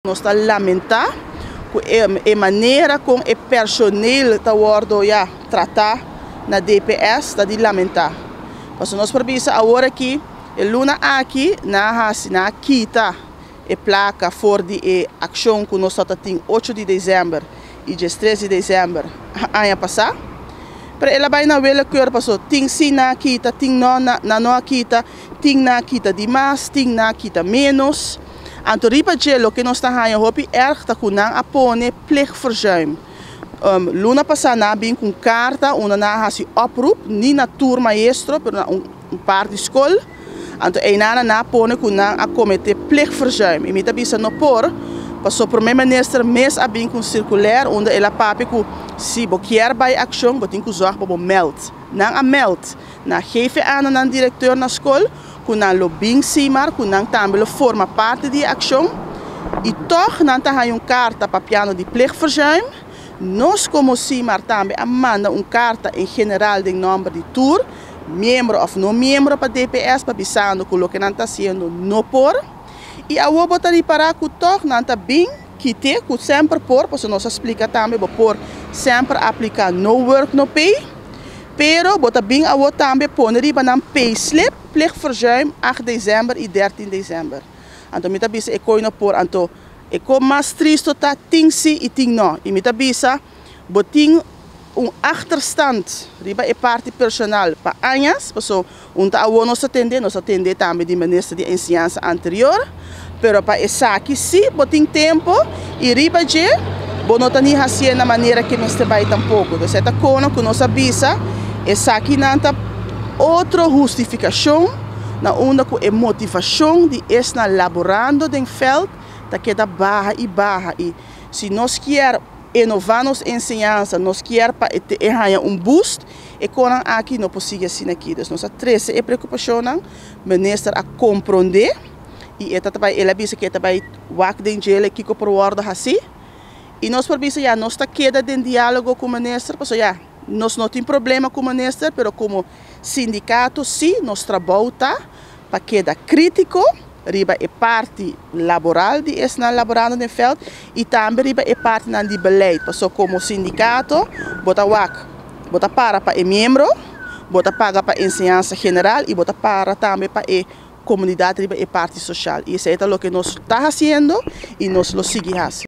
Nos ta lamenta cu e manera con e personeel ta wordo, ja, trata na DPS ta di lamenta. Paso nos por bisa awor aki, e luna aki, nan a hasi, nan a kita e placa for di e accion cu nos tabatin 8 di december y 13 di december aña pasa. Pero el a bay na willekeur, paso tin si nan a kita, tin no, nan no a kita, tin nan a kita di mas, tin nan a kita menos. Anto riba dje, loke nos ta haya hopi erg ta cu nan a pone plichtverzuim. Luna pasa nan a bin cu carta, unda nan a hasi oproep, ni na tur maestro, pero na un par di scol. Anto einan nan a pone cu nan a comete plichtverzuim. Y mi ta bisa no por, paso prome minister mes a bin cu circulair, unda el a papia cu si bo kier bay accion, bo tin cu zorg pa bo meld. Nan a meld. Nan a geef aan nan directeur na scol, cu nan lo bin SIMAR, cu nan tambe lo forma parti di accion. Y toch nan ta haya un carta papiando di plichtverzuim. Nos como SIMAR tambe a manda un carta en general den nomber di tur, miembro of no miembro pa DPS, pa bisando cu loke nan ta haciendo no por. Y awo bo ta ripara cu toch nan ta bin kit'e, cu semper por, paso nos a splica tambe, bo por semper aplica no work no pay, pero bo ta bin awo tambe pone riba nan payslip plichtverzuim 8 december y 13 december. Anto mi ta bisa e cos no por. Anto e cos mas tristo ta tin si y tin no. Y mi ta bisa bo tin un achterstand riba e parti personal pa añas, paso un ta awo nos a tende tambe di minister di enseñansa anterior, pero pa esaki si bo tin tempo y riba dje bo no ta ni haciendo na manera cu mester bay tampoco. Dus ta cono cu nos a bisa, esaki nan ta otro hustificacion na unda cu e motivacion di esnan laborando den veld ta keda baha y baha. Y si nos kier innova nos enseñansa, nos kier pa e un boost, e cosnan aki no por sigui asina aki. Dus nos a trece e preocupacion, minister a comprende y e ta el a bisa cu e ta bay wak den dje kico por wordo haci. Y nos por bisa, ja, nos ta keda den dialogo cu minister, paso, ja, nos no tin problema cu minister, pero como sindicato si nos trabou ta pa keda critico riba e parti laboral di esnan laborando den veld y tambe riba e parti nan di beleid. Paso como sindicato, bo ta wak, bo ta para pa e miembro, bo ta paga pa enseñansa general y bo ta para tambe pa e comunidad riba e parti social. Y esey ta loke nos ta haciendo y nos lo sigui haciendo.